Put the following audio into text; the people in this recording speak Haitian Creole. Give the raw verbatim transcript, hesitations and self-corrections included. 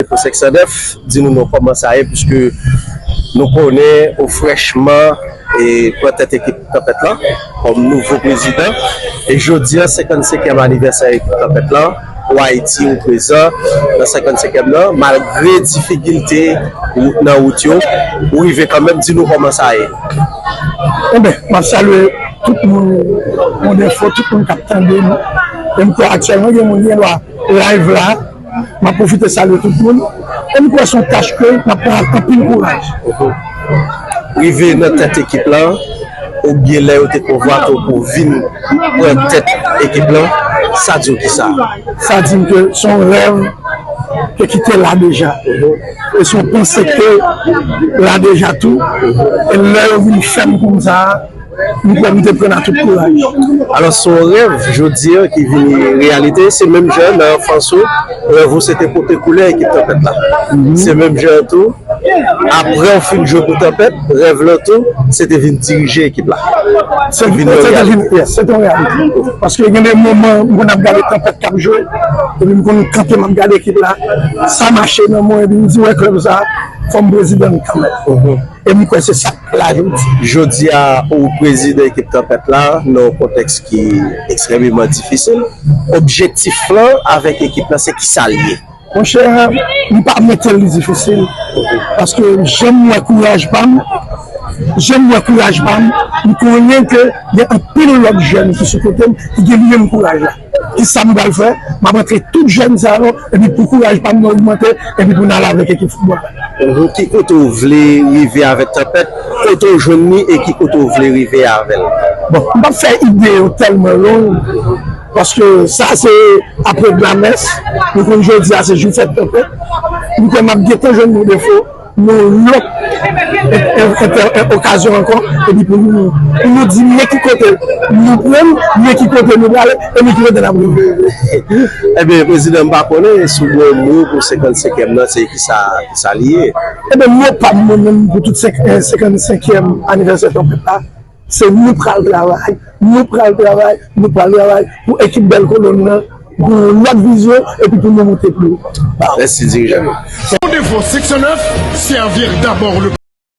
Pou senk san nèf, di nou non kòman sa ye, piske nou konnen ou frèchman e pran tèt ekip Tanpèt lan kòm nouvo prezidan. E jodi a, senkannsenkyèm anivèsè ekip Tanpèt lan, ou Ayiti, ou prezan nan senkannsenkyèm nan, malgre difikilte wout nan wout yo, ou rive kanmenm, di nou kòman sa ye. Enben, m ap salye tout moun, Monde Info, tout moun k ap tande nou. E m kwè aktyèlman gen moun gen dwa live la. M ap pwofite salye tout moun. E m kwè se yon tach ke n ap pran ak anpil kouraj. Rive nan tèt ekip lan, oubyen lè yo te konvwate w pou w vin pran tèt ekip lan, sa di w kisa? Sa di m ke se yon rèv ke ki te la deja. E se yon panse ke la deja tou. E lè yo vin fè m konn sa, m kwè m te pran ak tout kouraj. Alò, se yon rèv, jodi a, ki vini reyalite. Se menm jan nan anfans ou, rèv ou se te pote koulè ekip Tanpèt la. Se menm jan tou, apre w fin jwe pou Tanpèt, rèv lan tou, se te vin dirije ekip la. Se vin yon reyalite. Yes, se te yon reyalite. Paske gen de moman, m konn ap gade Tanpèt k ap jwe, epi m konn kanpe, m ap gade ekip la, sa mache nan mwen, epi m di, wè, klèb sa, fò m prezidan l kanmenm. E m kwè se sa k la jodi. Jodi a, ou prezidan ekip Tanpèt la nan yon kontèks ki ekstrèmeman difisil. Objektif lan avèk ekip lan, se kisa l ye? Monchè, m pa mete l difisil. Paske jan m wè kouraj pa m, jan m wè kouraj pa m, m konnen ke gen anpil lòt jèn ki sou kote m ki gen menm kouraj la. Kisa m pral fè? M ap antre tout jèn sa yo, epi pou kouraj pa m nan ogmante, epi pou n ale avèk ekip foutbòl la. Mhm. Ki kote w vle rive avèk Tanpèt? Kote w jwenn li e ki kote w vle rive avè l? Bon, m p ap fè ide yo tèlman long, paske sa se apre gramès, nou konn jodi a se jou fèt Tanpèt. M kwè m ap gentan jwenn Monde Info, nan yon lòt en- en- en- en- okazyon ankò, epi pou nou, pou nou di men ki kote nou pran, men ki kote nou prale, e men ki kote n ap rive. Ebyen, prezidan, m pa konnen si w gen yon mo pou senkannsenkyèm nan, se kisa, kisa li ye? Ebyen, mo pa m mwen menm pou tout senk- eh, senkannsenkyèm anivèsè Tanpèt la, se nou pral travay, nou pral travay, nou pral travay pou ekip Bèl Kolòn nan gen yon lòt vizyon epi pou nou monte pi wo. Mèsi, dirijan. Fondefo six oh nine, servir d'abord le